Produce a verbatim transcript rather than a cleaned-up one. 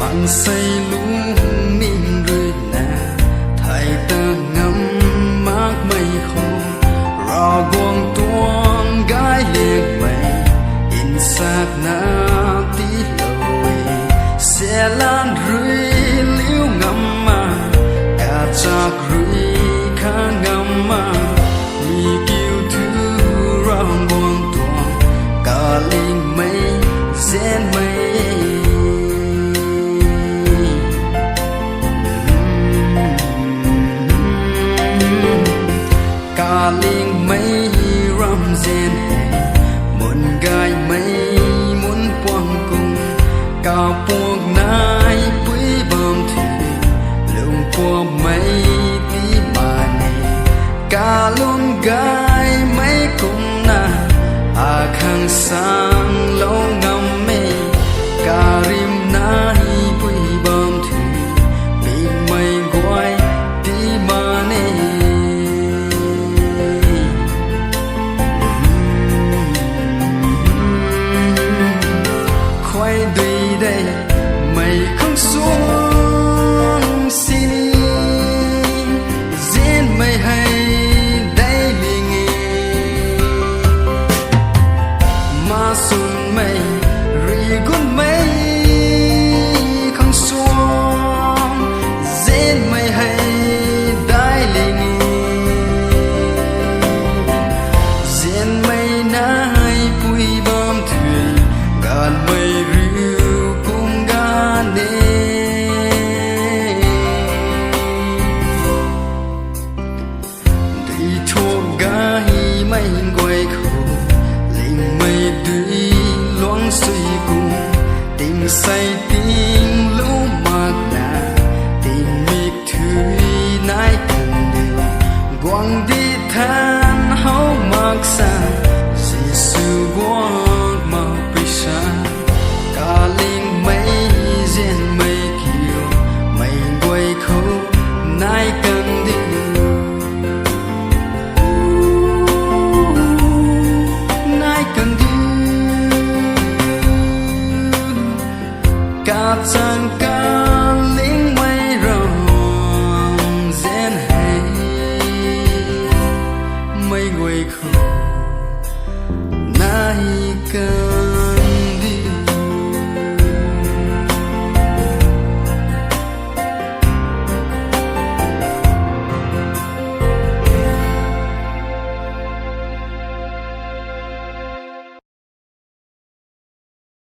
Nsei lungning ruina thei ta ngam makmei khou, Ravguangc tuang gay liangmei nsakna tiilou e. Selan rui liu ngam ma, kachak rui kha ngam ma, mi kiu thu Ravguangc tuang kalingmei zianmei. Kalingmei ramzian hei, mun gaymei mun puang kum, kapuak nai pui bam thu, lung puammei ti ma ne. Kalung gaymei kumna, akhang sanglou ngam e, karim nai pui bam thu, pingmei guay ti ma ne. Khuay dui de, mei khang suang sini, zianmei hei dailing e. Ma sunmei, rigunmei khang suang, zianmei hei dailing e. Zianmei nai pui bam thu, ganvmei riu kum gan e. Dui thuak gaymei guay khou, lingmei dui luang sui kum, tingsei ting lu makna, tingmik thui nai kan diu, guangcdic than how mak sa, Jisu guang mak pui sa. Kalingmei zianmei kiu, mei guay khou nai kan diu, nai kan diu, kachang